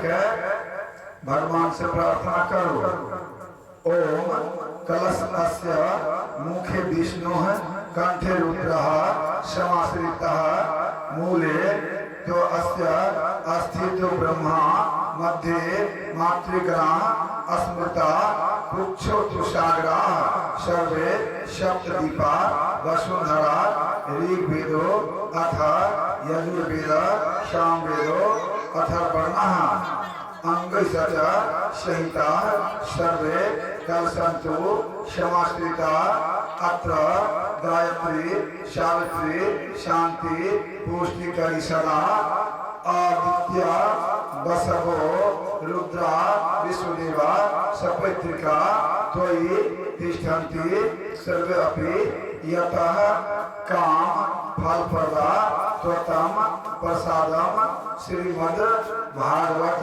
के भगवान से प्रार्थना करू। ओम कलश अस्य मुखे विष्णु कंठे रुद्रः समाश्रितः मूले तो अस्य अस्थितो ब्रह्मा मध्ये मातृगणाः अस्मृता कुक्षो तुषाग्राः सर्वे सप्तदीपा वसुंधरा ऋग्वेदो अथ यजुर्वेद सामवेदो अथर्वणः अंग सहिता सर्वे कलसन्तु समाश्रिता अत्र गायत्री सावित्री शांति पुष्टिकरी सदा आदित्य बसवो रुद्रा विश्वदेवा सपैत्रिका त्वयि तिष्ठन्ति सर्वे अपि यतः काम फलप्रदा त्वतम प्रसादम श्रीमद् भागवत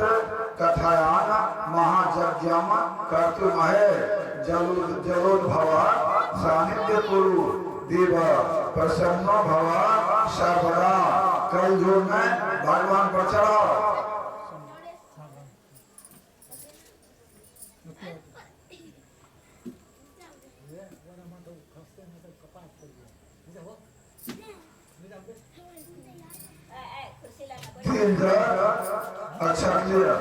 कथायान महायज्ञम कर्तुमहे जलोद्भव सानिध्य कुरु देव प्रसन्नो भव सर्वदा। कल जोड़ में भगवान पर चढ़ाओ। तीन अच्छा क्लियर।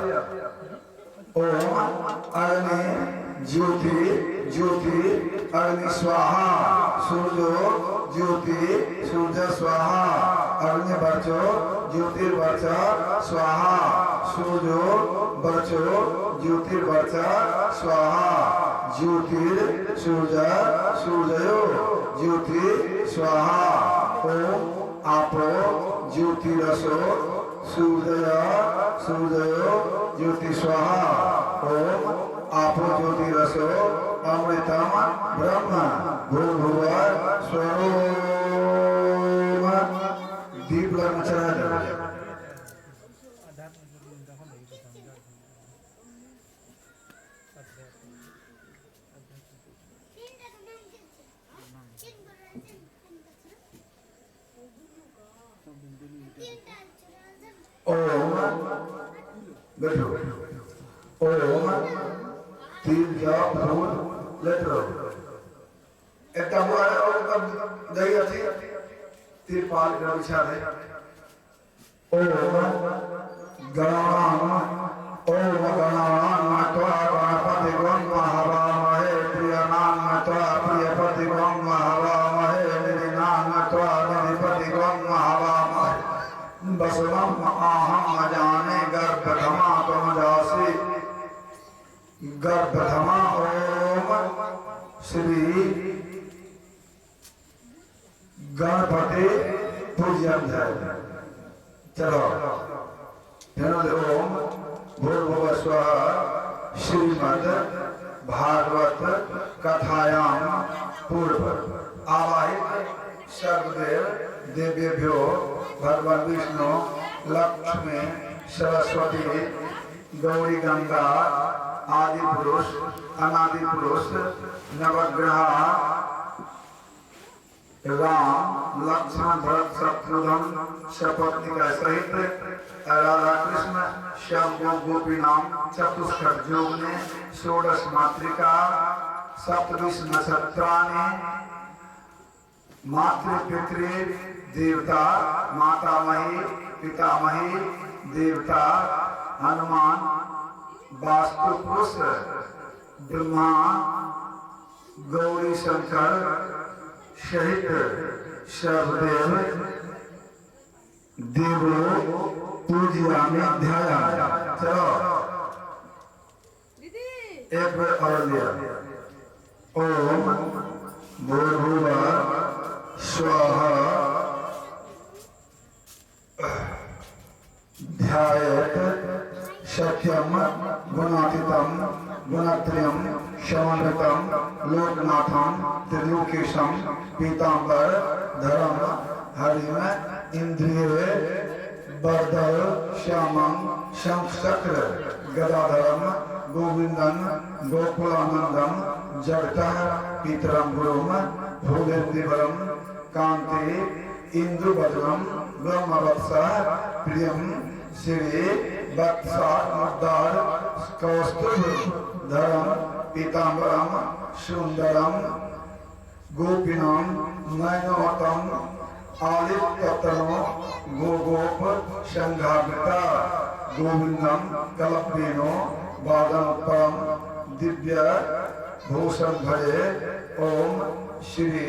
ओम अग्नि ज्योति ज्योति अग्नि स्वाहा सूर्यो ज्योति सूर्य स्वाहा अग्नि वर्चो ज्योतिर्वर्च स्वाहा सूर्यो वर्चो ज्योतिर्वर्च स्वाहा ज्योतिर सूर्य सूर्यो ज्योति स्वाहा। ओम आपो ज्योतिरसो सूर्य सूर्यो ज्योति स्वाहा। ओम आपो ज्योतिरसो अमृतम ब्रह्म भूर्भुव स्वरोम। दीप लग्न चढ़ा दो। ओम बैठो। ओम तीन जप फूल लेट रहो। एकटा बुआ और दही अथी तिरपाल के बिछा दे। ओम गणानां ओम गणानां त्वा गणपति गं हवामहे प्रियनां त्वा प्रियपति गं हवामहे निधिनां त्वा निधिपति गं हवामहे बसवम आहम जाने गर्भधमा त्वम जासि गर्भधमा। ओम श्री गणपति पूजन है। चलो फिर ओम भूर्भुवः स्वः श्रीमद् भागवत कथायाम पूर्व आवाहित सर्वदेव देवेभ्यो भगवान विष्णु लक्ष्मी सरस्वती गौरी गंगा आदि पुरुष अनादि पुरुष नवग्रह राम लक्ष्मण भरत शत्रुघ्न सपत्निका सहित राधा कृष्ण श्याम गोपी नाम चतुष्क जोगने षोडश मातृका सप्तविश नक्षत्राणि मातृ पितृ देवता मातामही पितामही देवता हनुमान वास्तु पुरुष ब्रह्मा गौरी शंकर सहित सर्वदेव देवो पूजयामि ध्यायामि। चलो एक बार और लिया। ओम भूर्भुवः स्वः ध्यायेत सत्यम गुणातीतम गुणत्रयम समन्वितम लोकनाथम त्रिलोकेशम पीताम्बर धरम हरिम इंद्रिय बरदल श्यामं शंखचक्र गदाधरम गोविंदन गोकुलानंदम जगतः पितरम गुरुम भूदेवरम कांति इंदुवदनम ब्रह्मवत्स प्रियम श्री वत्सामुद्दार कौस्तुभ धरम पीताम्बरम सुंदरम गोपिनाम नयनोतम आलिप्ततनो गोगोप संघावृता गोविंदम कलपेनो वादनोत्तम दिव्य भूषण भजे ओम श्री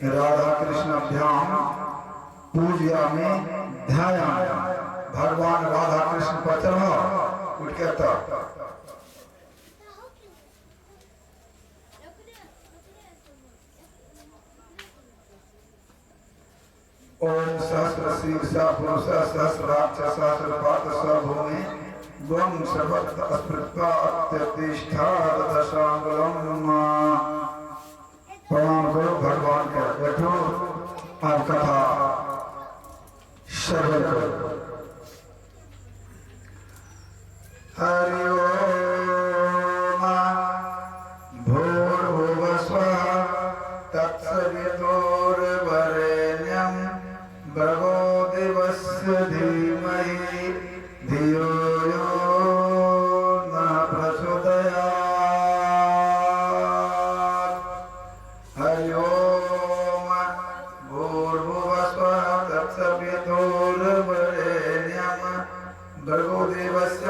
राधा कृष्णाभ्याम पूजयामि ध्यायामि। भगवान राधा कृष्ण पर चढ़ो उठ के तब ओम सहस्र शीर्षा पुरुष सहस्राक्ष सहस्रपात स भूमि त्वं सर्वत्र स्मृत्वा अत्यतिष्ठा दशांगुलम। प्रणाम करो भगवान के, बैठो और कथा श्रवण करो। हरि ओम भूर्भुवस्वः तत्सवितुर्वरेण्यं भर्गो देवस्य धीमहि धियो यो न प्रचोदयात्। हरि ओम भूर्भुवस्वः तत्सवितुर्वरेण्यं भर्गो देवस्य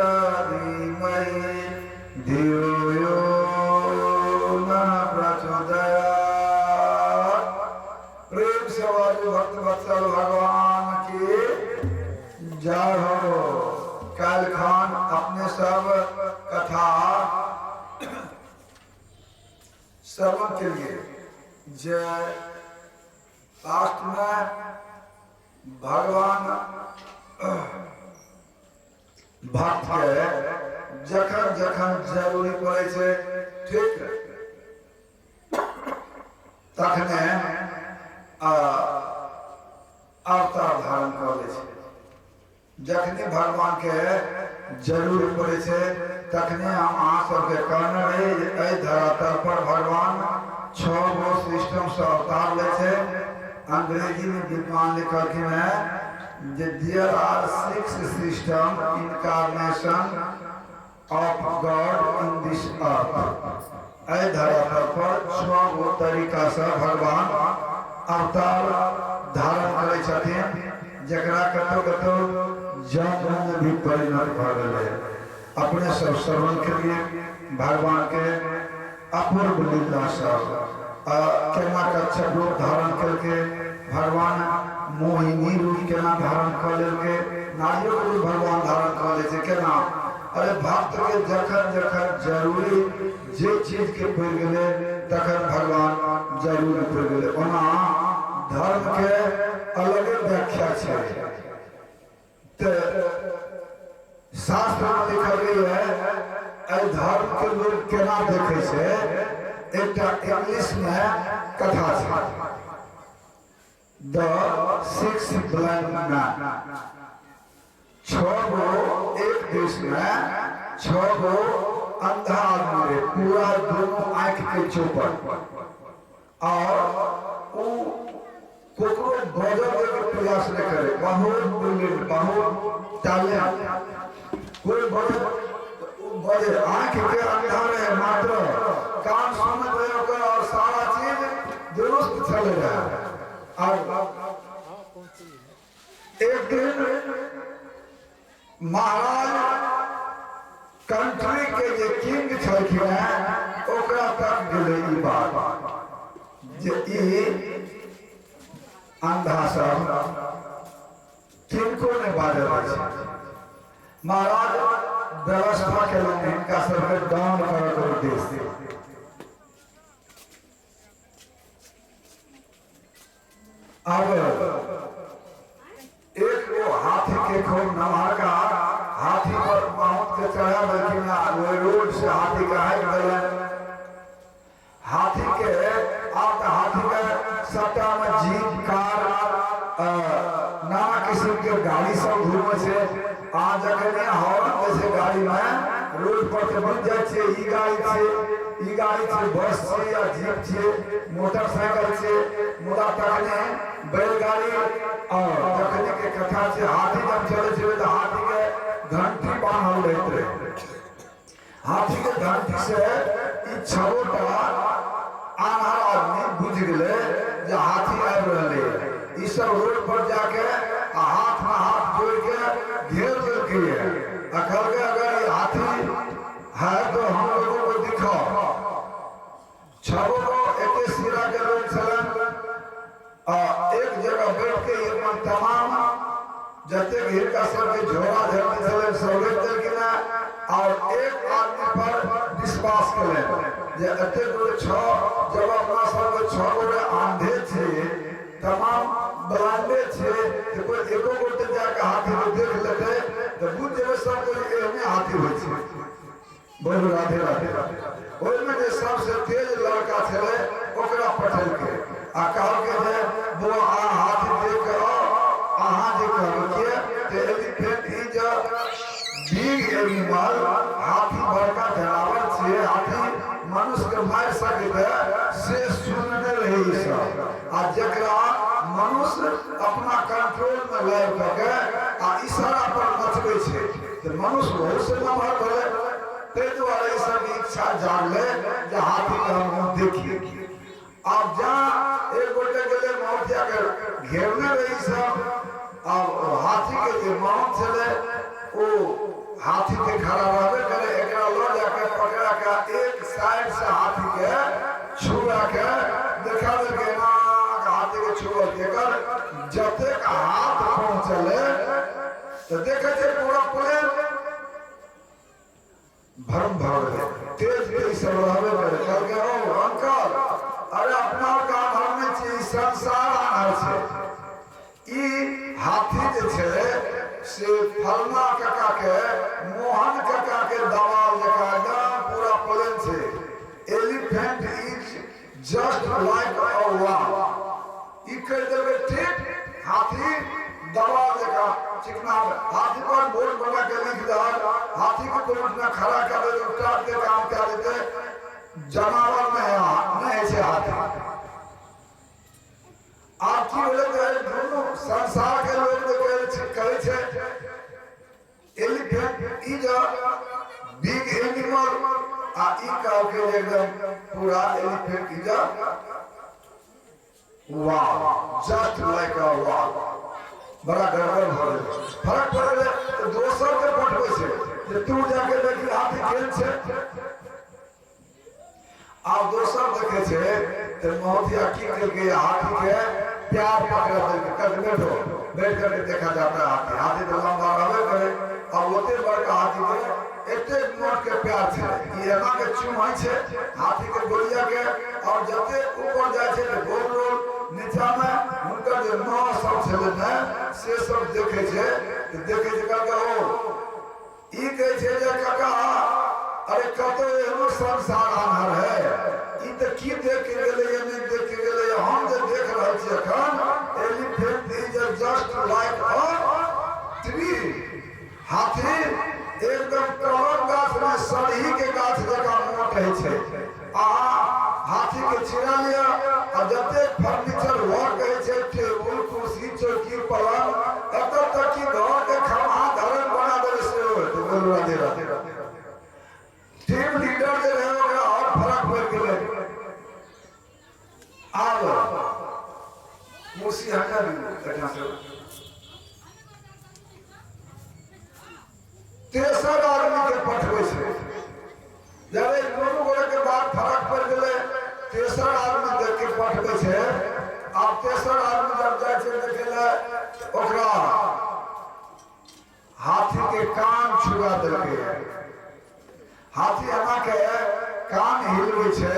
धीमहि धियो यो न प्रचोदयात्। प्रेम से वाले भक्त वत्सल भगवान की जय हो। काल खान अपने सब कथा श्रवण के लिए जय लास्ट में भगवान भक्त के जखन जखन जरूरी पड़े छै ठीक तखने अवतार धारण कऽ लै छै। जखने भगवान के जरूरी पड़े छै तखने हम अहाँ सबके कहने रही जे एहि धरातल पर भगवान 6 गो सिस्टम से अवतार लै छै। अंग्रेजी में विद्वान लिखलखिन हैं जे there are 6 system incarnation of God in this earth. एहि धरातल पर 6 गो तरीका से भगवान अवतार धारण करै छथिन, जकरा कतौ कतौ जन्म में भी परिणत भऽ गेलै। अपने सब श्रवण के लिए भगवान के अपूर्व लीला सब केना कच्छप रूप धारण करके भगवान मोहिनी रूप केना धारण कऽ लेलकै, नारियो रूप भगवान धारण कऽ लै छै केना। अरे भक्त के जखन जखन जरूरी जे चीज के पड़ि गेलै तखन भगवान जरूरी पड़ि गेलै। ओना धर्म के अलगे व्याख्या छै, तऽ शास्त्र में लिखल गेल है एहि धर्म के लोग केना देखै छै। एकटा इंग्लिश में कथा छै द 6 ब्लाइंड मैन। 6 गो एक देश में 6 गो अंधा आदमी रहे, पूरा दोनों आंख के चौपट, और उ ककरो बजल के प्रयास नहीं करे। बहुत ब्रिलियंट, बहुत टैलेंट, कोई बजल बजे आंख के अंधा रहे मात्र कान सुनत रहे ओकर और सारा चीज दुरुस्त चले रहे। और एक दिन महाराज कंट्री के जे किंग छलखिन हैं ओकरा तक गेलै ई बात जे ई अंधा सब किनको नहि बाजल छै। महाराज व्यवस्था केलनि हिनका सबके दान करऽ के उद्देश्य। अब एक गो हाथी के खूब नमहर का हाथी पर माउंट के चढ़ा देलखिन, ओहि रोड से हाथी के हाकि देलनि। हाथी के आब तऽ हाथी के सबटा में जीप कार नाना किस्म के गाड़ी सब घूमे छै। आ जखने हॉर्न दै छै गाड़ी में रोड पर तऽ बुझि जाइ छै ई गाड़ी छै, ई गाड़ी छै, बस छै या जीप छै, मोटरसाइकिल छै। मुदा तखने बैलगाड़ी और जखने के कथा छै हाथी जब चलै छै तऽ हाथी के घंटी बान्हल रहैत रहे। हाथी के घंटी से ई छओटा आन्हर आदमी बुझि गेलै जे हाथी आबि रहलै। ई सब रोड पर जाके आ हाथ में हाथ जोड़ के घेर लेलकै आ कहलकै अगर ये हाथी है तो हम लोगों को दिखाओ। छओ गो एके सिरा के लोग छलन आ एक जगह बैठ के ई अपन तमाम जतेक हिनका सबके झोरा झरने छलनि सब रोकि देलखिन हेँ और एक आदमी पर विश्वास केलनि जे एतेक गोटे छओ, जब अपना सबके 6 गोटे आंधे छी, तमाम ब्लाइंडे छी, तऽ कोइ एको गोटे जाके हाथी के देख लेतै तऽ बुझि जेबै सब कोइ एहने हाथी होइ छै। बोलू राधे राधे। ओहिमे जे सबसे तेज लड़का छलै ओकरा पठेलकै आ कहलकै जे बौआ अहाँ हाथी देख के आउ, अहाँ जे कहबै किए तऽ elephant is a big animal, हाथी बड़का जानवर छियै, हाथी मनुष्य के मारि सकैत है से सुनने रहे ई सब आ जकरा मनुष्य अपना कंट्रोल में लाबि कऽ के आ इशारा पर नचबै छै तऽ मनुष्य बहुत से नमहर भेलै। ताहि दुआरे ई सब इच्छा जागलै जे हाथी के हम देखी। आब जा एक गोटे गेलै मौतिया के घेरने रही सब, आब हाथी के जे माउंट छलै ओ हाथी के खड़ा रहबे करे, एकरा लऽ जाके पकड़ा के एक साइड से हाथी के छुआ के देखा देलकै, एना के हाथी के छुअल, एकर जतेक हाथ पहुँचलै तऽ देखै छै पूरा प्लेन भ्रम भऽ गेलै। तेज के ई सब रहबे करे। कहलकै ओ अंकल, अरे अपना आरके आन्हर नहि छी, ई संसार आन्हर छै। ई हाथी जे छै से फलना काका के, मोहन काका के दवाल जकाँ एकदम पूरा प्लेन छै। Elephant is just like a wall. ई कहि देलकै ठीक, हाथी दवाल जकाँ चिकना, हाथी पर बोर्ड बना के लिख दहक, हाथी के कोनो ना खड़ा कर देते, काट के काम कर देते, जनावर नहीं नहीं छै हाथी। आब की भेलै तऽ दुनू संसार के लोग जे कहै छै elephant is a big animal आ ई कहलकै जे एकदम पूरा elephant is a wall, just like a wall. बड़ा गड़बड़ भऽ गेलै, फरक पड़लै तऽ दोसर के पठबै छै जे तू जाके देखी हाथी केहन छै। आब दोसर देखे छै तऽ महोदया की केलकै, हाथी के प्यार पकड़ा देलकै, कहलकै बैठो, बैठ करके देखा जाता है हाथी। हाथी तऽ लम्बा रहबे करे आ ओते बड़का हाथी के एते मोट के प्यार छै, ई एना के चुमै छै हाथी के गोलिया के और जते ऊपर जाइ छै तऽ गोल गोल नीचा में हुनकर जे नह सब छलै ने से सब देखे छै तऽ देखे छै, कहलकै ओ ई कहै छै जे काका अरे कतौ एहनो संसार आन्हर है, ई तऽ की देख के गेलै या नहि देख के गेलै, हम जे देख रहल छी एखन elephant is just like a tree, हाथी एकदम कलम गाछ में सरही के गाछ जकाँ मोट होइ छै। अहाँ हाथी के चिरा लिअ आ जतेक फर्नीचर वर्क होइ छै, टेबुल कुर्सी चौकी पलंग, एतऽ तक कि घर के खम्हा धरन बना देबै सेहो हेतै। बोलू राधे राधे। टीम लीडर जे रहै ओकरा और फरक पड़ि गेलै। आब कुर्सी हटा दियौ एहिठाम से। तेसर आदमी के पठबै छै, जब एक दुनू गोटे के बात फरक पड़ि गेलै, तेसर आदमी देख के पठबै छै। आब तेसर आदमी जब जाइ छै देखे लए, ओकरा हाथी के कान छुआ देलकै। हाथी एना के कान हिलबै छै,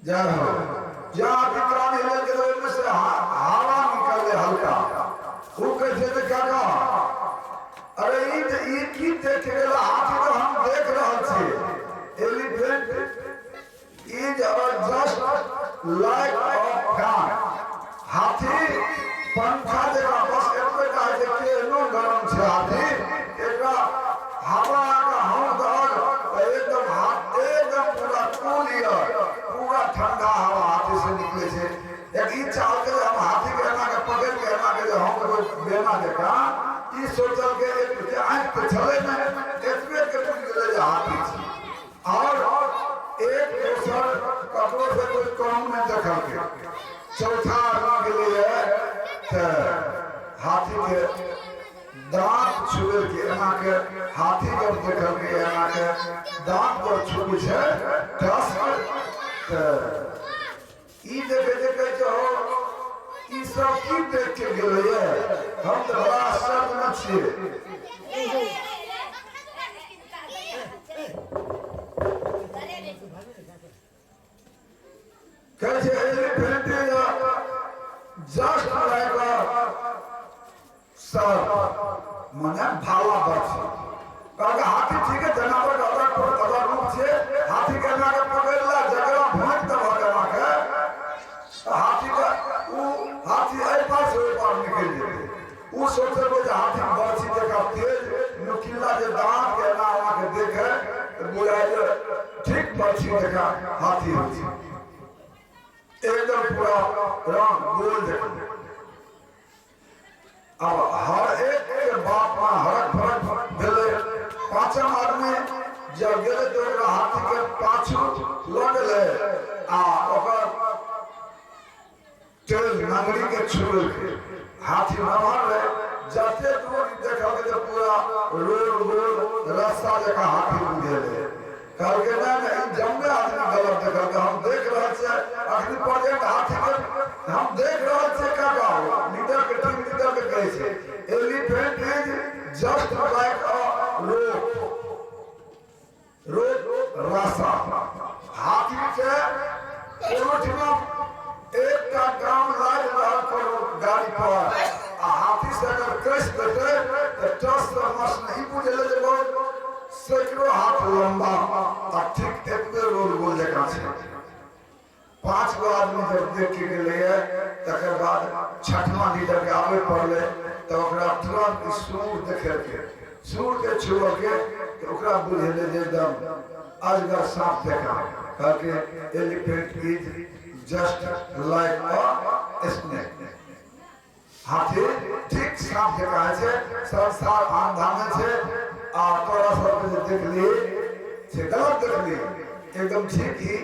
जय हो, जहाँ हाथी कान हिलेलकै तऽ ओहिमे से हवा निकललै हल्का। ओ कहै छै जे काका अरे ई तऽ ई की देख के गेल, हाथी तऽ हम देख रहल छी। Elephant is a just like a fan, हाथी पंखा जकाँ, बस एतबे टा होइ छै, केहनो गरम छै हाथी, एकरा हवा के हम दहक तऽ एकदम हाथ एकदम पूरा कूल यऽ, पूरा ठंडा हवा हाथी से निकले छै। एक ई चाहलकै जे हम हाथी के एना के पकड़ि के एना के जे हम देबै बेना जकाँ, ई सोचलकै एक जे हाथी छी और एक दोसर ककरो से कोई कम नहि देखलकै। चौथा आदमी गेलैए तऽ हाथी के दांत छुए के एना के हाथी जब देखलकै एना के दांत जब छुबै छै टस तऽ ई देखे जे कहै छै हो ई सब की देख के गेलैए, हम तऽ बड़ा आश्चर्य मे छियै। कहै छै elephant is just like a sir, मने भाला बच्ची। कहलकै हाथी ठीक है, जनावर के अलग पर अलग रूप छै, हाथी के एना के पकड़ि ला जकरा भोंक देबहक एना के तऽ हाथी के ऊ हाथी एहि पार से ओहि पार निकलि जेतै। ऊ सोचलकै जे हाथी बरछी जकाँ तेज नुकीला जे दाँत के एना एना के देखै तऽ बुझाइ जे ठीक बरछी जकाँ हाथी होइ छै, एकदम पूरा रंग गोल जकाँ। अब हर एक के बाप में हरक फरक भेलै। पांचम आदमी जब गेलै तऽ ओकरा हाथी के पाछू लऽ गेलै आ ओकर तेल नंगरी के छुएलकै। हाथी नमहर रहै, जते दूर देखलकै तऽ पूरा रोल गोल रस्सा जकाँ हाथी बुझेलै। कहलकै नहि नहि, ई जम्मे आदमी गलत देखलकै, हम देख रहल छियै अखनी पर्यंत हाथी के हम देख रहल छियै। काका लीडर के टीम लीडर के कहै छै elephant is just like a rope, rope रासा। हाथी के कोनोठिमा एकटा गाम लागि रहल कोनो गाड़ी पर आ हाथी से अगर कसि देतै तऽ टस से मस नहीं बुझेलै जे बहुत सैकड़ो हाथ लम्बा आ ठीक एतबे रोल गोल जकाँ छै। पांच गो आदमी जब देख के गेलैए तकर बाद छठमा लीडर के आबे पड़लै तऽ ओकरा तुरंत ई सूर देखेलकै, सूर के छुअलकै तऽ ओकरा बुझेलै जे एकदम अजगर सांप जकाँ। कहलकै elephant is just like a snake, हाथी ठीक सांप जकाँ होइ छै। संसार आन धामे छै आ तोरा सबके जे देखली से गलत देखली, एकदम ठीक ही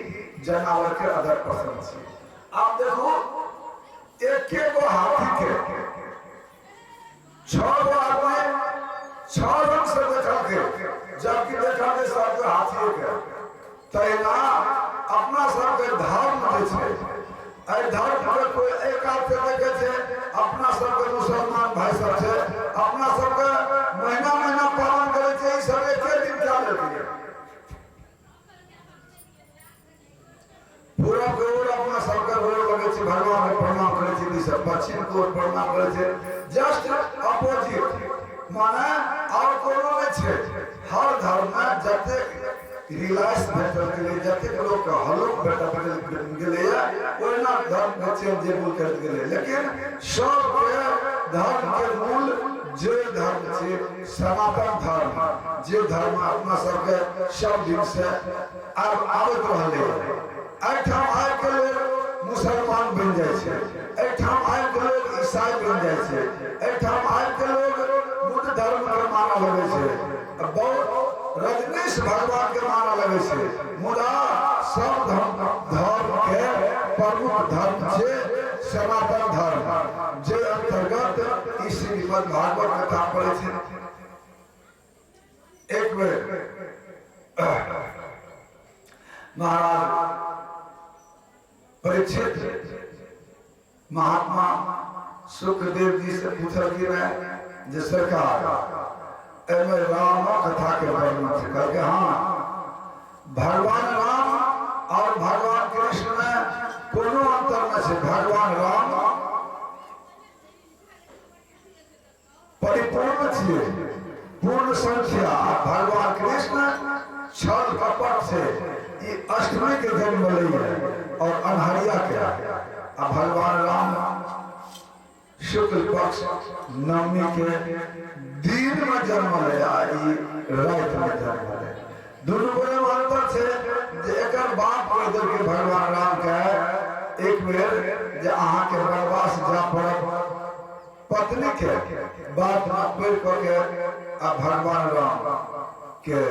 जनावर के अदर पसंद छै। आब देखू एके गो हाथी के 6 गो आदमी 6 रंग से देखलकै, जबकि देखलकै सबके हाथीए के। तहिना अपना सबके धर्म जे छै, एहि धर्म के कोई एक हाथ से देखे छै। अपना सबके मुसलमान भाई सब छै, अपना सबके महीना महीना पालन करे छै, ई सब एके दिन क्या लेलकै। पूरब के ओर अपना सबके गोर लगै छै, भगवान के प्रणाम करै छै, ई सब पश्चिम के ओर प्रणाम करै छै, जस्ट अपोजिट, माने और कोनो नहि छै। हर धर्म में जतेक रिलैक्स भेटल गेलै, जतेक लोक के हलुक भेटल गेलैए, ओहिना धर्म के चेंजेबल करैत गेलै। लेकिन सबके धर्म के मूल जे धर्म छै सनातन धर्म, जे धर्म अपना सबके सब दिन से आब आबैत रहलै। एहिठाम आबि के लोग मुसलमान बनि जाइ छै, एहिठाम आबि के लोग ईसाई बनि जाइ छै, एहिठाम आबि के लोग बुद्ध धर्म के मानऽ लगै छै, बहुत रजनीश भगवान के मानऽ लगै छै। मुदा सब धर्म के प्रमुख धर्म छै सनातन धर्म, जे अंतर्गत ई श्रीमद् भागवत कथा पढ़ै छै। एक बेर महाराज परीक्षित महात्मा सुखदेव जी से पूछलखिन है जे सरकार एहिमे राम कथा के वर्णन छै। कहलकै हाँ, भगवान राम और भगवान कृष्ण में कोनो अंतर नहीं छै। भगवान राम परिपूर्ण छियै, पूर्ण संख्या, आ भगवान कृष्ण छल कपट से ई अष्टमी के जन्म लैए और अन्हरिया के, आ भगवान राम शुक्ल पक्ष नवमी के दिन में जन्म ले आ ई राति में जन्म ले। दुनू गोरे में अंतर छै जे एकर बाप कहि देलकै भगवान राम के एक बेर जे अहाँ के वनवास जा पड़त, पत्नी के बात में पढ़ि कऽ के आ भगवान राम के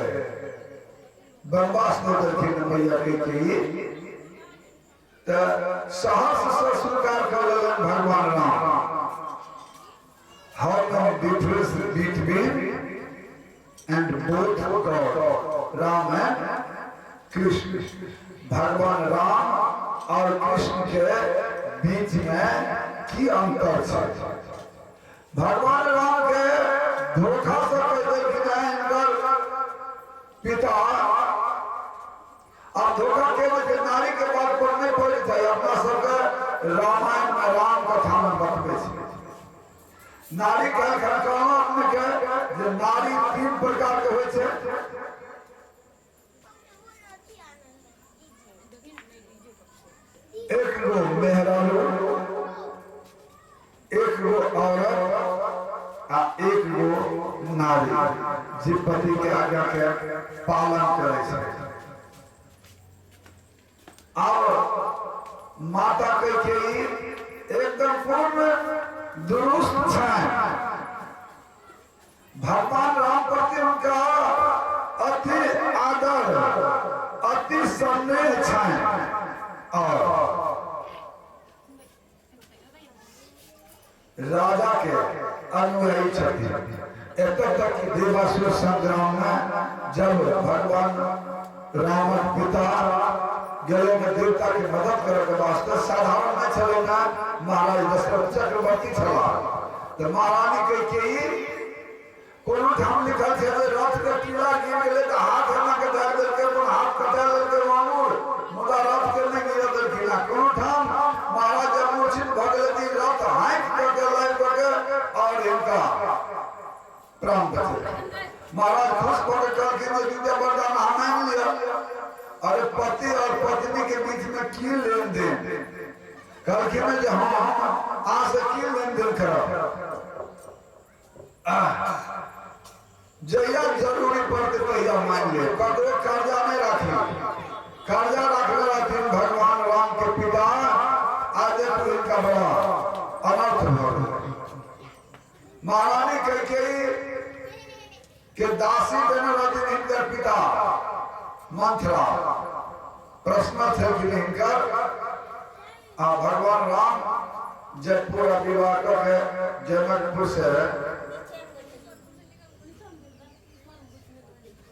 वनवास दऽ देलखिन मैया कैकेयी, तऽ सहर्ष से स्वीकार कऽ लेलनि भगवान Ram. How can difference between and both God, Ram and Krishna? भगवान राम और कृष्ण के बीच में की अंतर छै? भगवान राम के धोखा से कह देलखिन हैं हिनकर पिता, आ धोखा के जे नारी के बात पर नहि पड़ै छै। अपना सबके रामायण में राम कथा में बतबै छै नारी के। एखन कहलहुँ अपने के जे नारी तीन प्रकार के होइ छै। एक गो मेहरारू, एक गो औरत आ एक गो नारी जे पति के आज्ञा के पालन करै छै। और माता कैकेयी एकदम पूर्ण दुरुस्त छनि। भगवान राम प्रति हुनका अति आदर, अति स्नेह छनि और राजा के अनुयायी छथिन। एतऽ तक कि देवासुर संग्राम में जब भगवान रामक पिता गेलै देवता के मदद करे के वास्ते, साधारण नहीं छलै ना, महाराज दशरथ चक्रवर्ती छलाह, तऽ महारानी कैकेयी कोनो ठाम लिखल छै जे रथ के कीड़ा गिर गेलै तऽ हाथ एना के धरि देलकै, अपन हाथ कटा लेलकै मांगुर, मुदा रथ के नहि गिरऽ देलखिन। आ कोनो ठाम महाराज जब मूर्छित भऽ गेलै तऽ रथ हाँकि कऽ के लाबि कऽ के और हिनका प्राण बचेलखिन। महाराज खुश भऽ के कहलखिन जे विद्या वरदान अहाँ मानि लिअ। अरे, पति और पत्नी के बीच में की लेन देन? कहलखिन जे हम अहाँ से की लेन देन करब? जहिया जरूरी पड़तै तहिया मानि ले, ककरो कर्जा नहि राखी। कर्जा राखने रहथिन भगवान राम के पिता, आज देखू हिनका बड़ा अनर्थ भऽ गेल। महारानी कैकेयी के दासी देने रहथिन हिनकर पिता मंथरा, प्रश्न छलखिन हिनकर। आ भगवान राम जब पूरा विवाह कऽ के जनकपुर से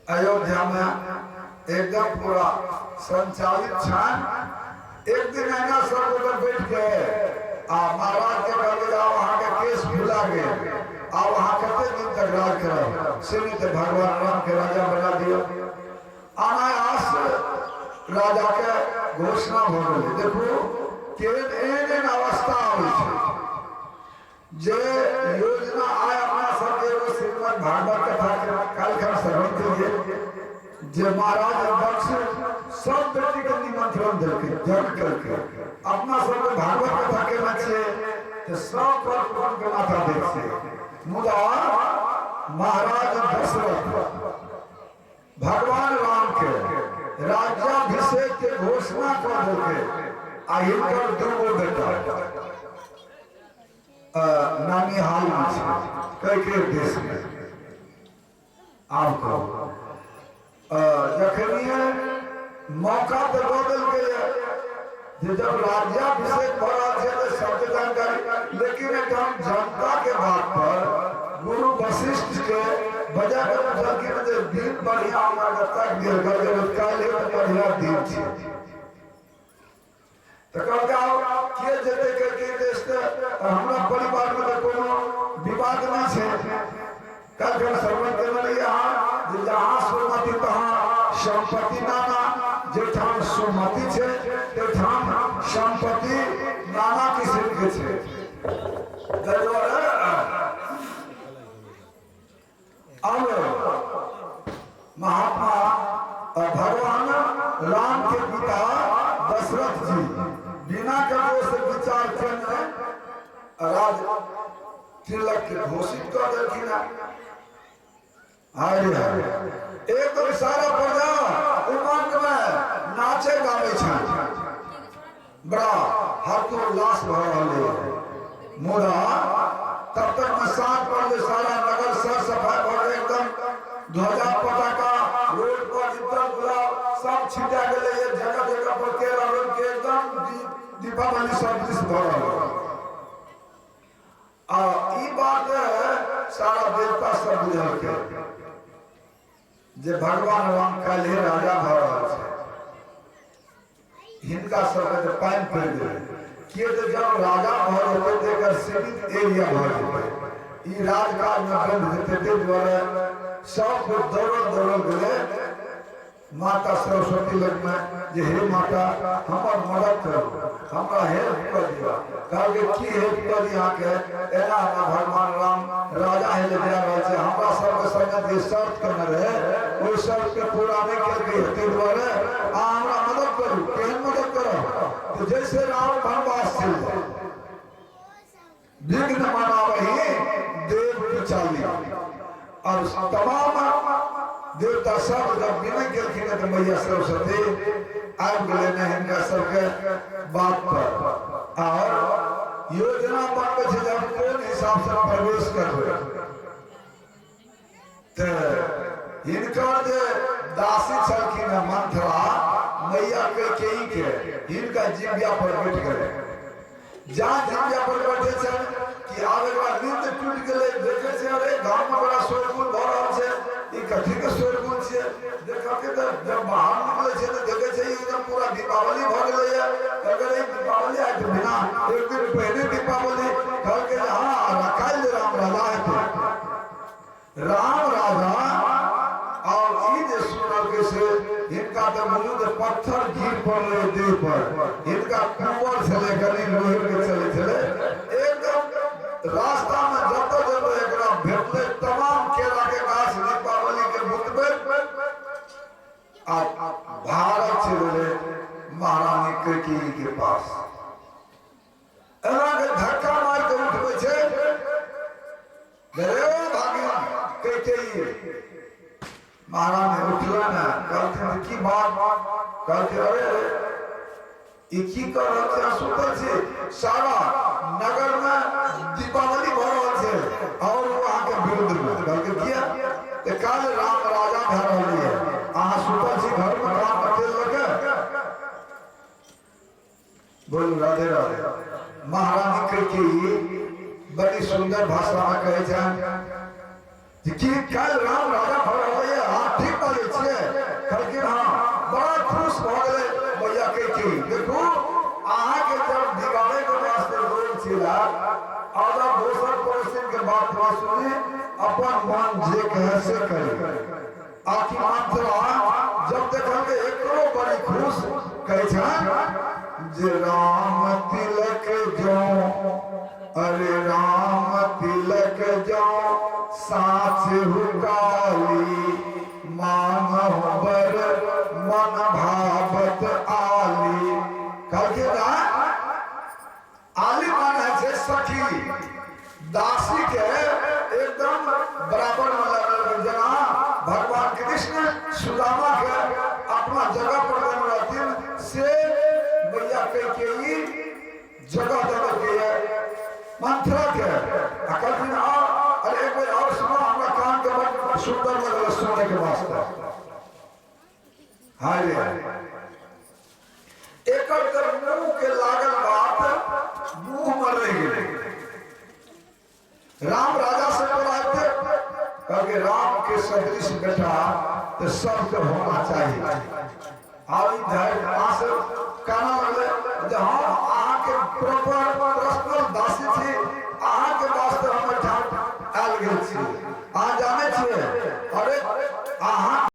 अयोध्या में एकदम पूरा संचालित छनि, एक दिन एना सब गोटे बैठ के आ महाराज के कहलकै, आब अहाँके केस फुला गेल, आब अहाँ कते दिन तक राज करब? से नहि तऽ भगवान राम के राजा बना दियौ। अनायास राजा के घोषणा भऽ गेलै। देखू केहन एहन एहन अवस्था आबै छै जे योजना आइ अपना सबके एगो श्रीमद् भागवत कथा के काल्हिखन श्रवण केलियै जे महाराज दक्ष सब बेटी के निमंत्रण देलकै, यज्ञ केलकै। अपना सबके भागवत कथा केने छियै तऽ सब पर कुटुम्ब के माथा दै छियै, मुदा महाराज दशरथ भगवान राम के राज्याभिषेक के घोषणा कऽ देलकै आ हिनकर दूगो बेटा नानी हाल में छै कैके देश में। आब कहू, जखनिए मौका तऽ दऽ देलकै जे जब राज्याभिषेक भऽ रहल छै तऽ सबके जानकारी, लेकिन एहिठाम जनता के बात पर गुरु वशिष्ठ के बजा के पुछलखिन जे दिन बढ़िया हमरा के तक गेल, कहलकै काल्हि तऽ बढ़िया दिन छै। तऽ कहलकै आब के जेतै कैके देश? तऽ हमरा परिवार मे तऽ कोनो विवाद नहि छै। काल्हि श्रवण केने रहियै अहाँ जे जहाँ सुमति तहाँ सम्पत्ति नाना, जाहिठाम सुमति छै ताहिठाम सम्पत्ति नाना किसिम के छै। ताहि दुआरे अब महात्मा भगवान राम के पिता दशरथ जी बिना ककरो से विचार केने राज तिलक के घोषित कऽ देलखिन हेँ। हरे हरे, एकदम सारा प्रजा उमंग में नाचे गाबै छनि, बड़ा हर्षोल्लास भऽ रहल है। मुदा तब तक में साँझ पड़ले, सारा नगर सर सफाई भऽ के एकदम ध्वजा पताका रोड पर इतर गुलाब छिटा गेलै, जगह जगह पर केरा रोपि के एकदम दीपावली सदृश भऽ रहल। आ ई बात सारा देवता सब बुझलकै जे भगवान राम काल्हि राजा भऽ रहल छै। हिनका सबके तऽ पानि पड़ि गेलै, किए तऽ जब राजा भऽ जेतै तऽ एकर सीमित एरिया भऽ जेतै, ई राजकाजमे बन्द जेतै। ताहि दुआरे सब दौड़ल दौड़ल गेलै माता सरस्वती लगमे जे हे माता, हमर मदद करू, हमरा हेल्प कऽ दिअ। कहलकै की हेल्प कऽ दी अहाँके? एना एना भगवान राम राजा हेले जा रहल छै, हमरा सबके संगे जे शर्त केने रहै ओहि शर्त के पूरा नहि केलकै, ताहि दुआरे अहाँ हमरा मदद करू। केहन मदद करब? तऽ जैसे राम वनवास चलि जाय, विघ्न मनावही देव की चाली। और तमाम देवता सब जब विनय केलखिन तऽ मैया सरस्वती आबि गेलै ने हिनका सबके बात पर, और योजना बनबै छै जे हम कोन हिसाब से प्रवेश करबै। तऽ हिनकर जे दासी छलखिन हेँ मंथरा, मैया कैकेयी के हिनका जिब्या पर बैठ गेलै। जहाँ जिब्या पर बैठे छनि कि आब एकरा नींद टूटि गेलै। देखै छै, अरे गाँव में बड़ा शोरगुल भऽ रहल छै, ई कथी के शोरगुल छियै? देखलकै तऽ जब बाहर निकलै छै तऽ देखै छै एकदम पूरा दीपावली भऽ गेलैए। कहलकै ई दीपावली आइ तऽ बिना एक दिन पहिने दीपावली। कहलकै जे हँ, काल्हि जे राम राजा हेतै, राम राजा। और ई जे सुनलकै से हिनका तऽ बुझू जे पत्थर गिर पड़लै देह पर। हिनका कुंवर छलै, कनि लोहे के चलै छलै। एकदम रास्ता में जतऽ जतऽ एकरा भेटलै तमाम केला के गाछ दीपावली के बुतबै आ भारत चलि गेलै महारानी कैकेयी के पास। एना के धक्का मारि के उठबै छै, रे भागिन कैकेयी। महारानी उठल ने, कहलथिन की बात? कहलथिन अरे ई की कर रहल छै, अहाँ सुतल छी, सारा नगर में दीपावली भऽ रहल छै और ओ अहाँके विरुद्ध में। कहलकै किया? तऽ काल्हि राम राजा भए रहल यऽ, अहाँ सुतल छी घर में कान में तेल लऽ के। बोलू राधे राधे। महारानी कैकेयी बड़ी सुंदर भाषा में कहै छनि जे की काल्हि राम राजा भऽ रहलै यऽ, अहाँ ठीक बाजै छियै? कहलखिन हँ। बड़ा खुश भऽ गेलै मैया कैकेयी। देखू अहाँके जब बिगाड़े के वास्ते लोग छेला, और जब दोसर पड़ोसिन के बात न सुनी, अपन मन जे कहे से करी। आखिर मंथरा जब देखलकै एकरो बड़ी खुश, कहै छनि जे राम तिलक जो, अरे राम तिलक जो साँच हुकाली, मानव बर मन भावत आली। कहलखिन ना आली माने छै सखी, दासी के एकदम बराबर में लगल, जेना भगवान कृष्ण सुदामा के अपना जगह पर देने रहथिन, से मैया कैकेयी जगह देलकै मंथरा के। आ कहलखिन और अरे एक बेर और सुनो, हमरा कान के बड़ सुंदर लगल सुनने के वास्ते। हाय रे, एकर तऽ मुंह के लागल बात मुंह में रहि गेलै। राम राजा से बोलाते, कहलकै राम के सदृश बेटा तऽ सबके होना चाहिए। आब ई धैर्य अहाँ से कहना लगलै जे हम अहाँके प्रॉपर पर्सनल दासी छी, अहाँके वास्ते हम एहिठाम आयल गेल छी, अहाँ जानै छियै? अरे अहाँ